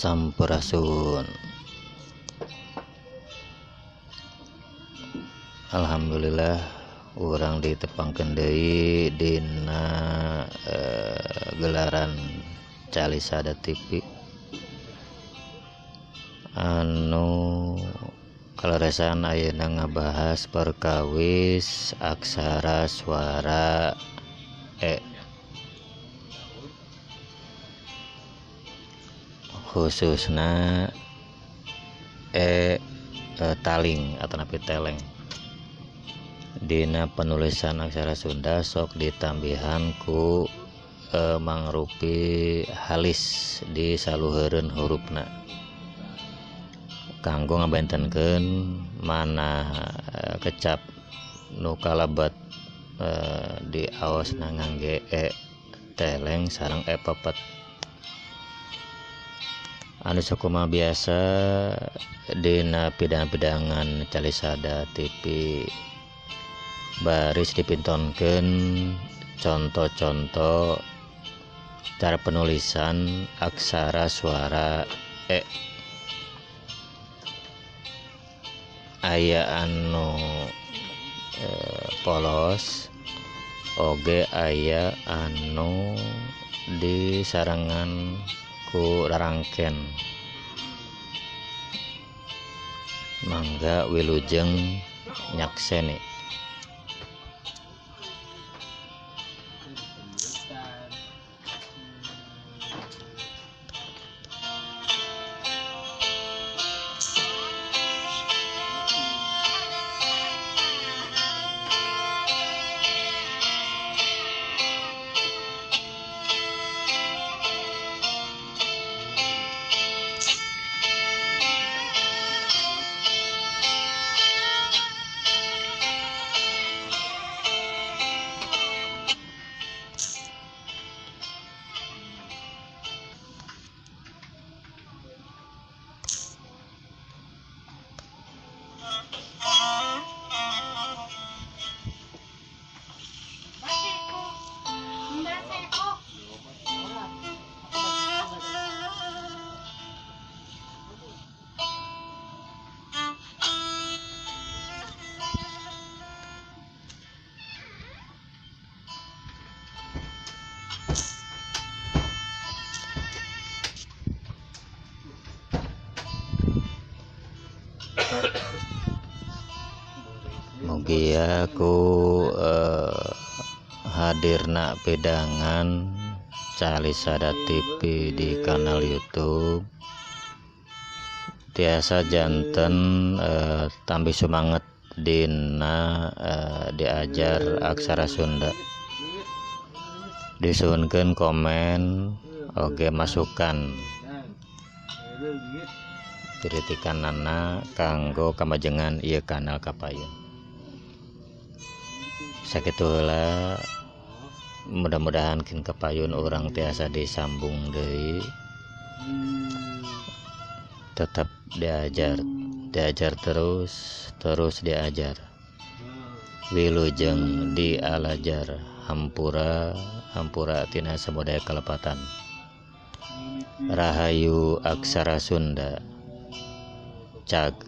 Sampurasun. Alhamdulillah urang ditepangkeun deui dina gelaran Calisada TV anu kaleresan ayeuna ngabahas perkawis aksara suara e, khususna e, taling atanapi teleng. Dina penulisan aksara Sunda sok ditambihan ku mangrupi halis di saluhureun hurufna kanggo ngabentenkeun mana kecap nu kalebet diaosna ngangge e teleng sareng e pepet. Anu sakumaha biasa dina pidang-pidangan Calisada TV baris dipintonkeun contoh-contoh cara penulisan aksara suara e. Aya anu polos oge aya anu disarengan ku rarangken. Mangga wilujeng nyakseni. Mugia ku hadirna pidangan Calisada TV di kanal YouTube tiasa janten tambih sumanget dina diajar aksara Sunda. Disuhunkeun komen oge masukan kritikanana kanggo kamajengan ieu kanal kapayun. Sakitu heula, mudah-mudahan kin kapayun urang tiasa disambung deui. Tetap diajar, diajar terus, terus diajar. Wilujeng dialajar, hampura hampura tina samudaya kalepatan. Rahayu aksara Sunda. Cag.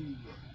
Iya.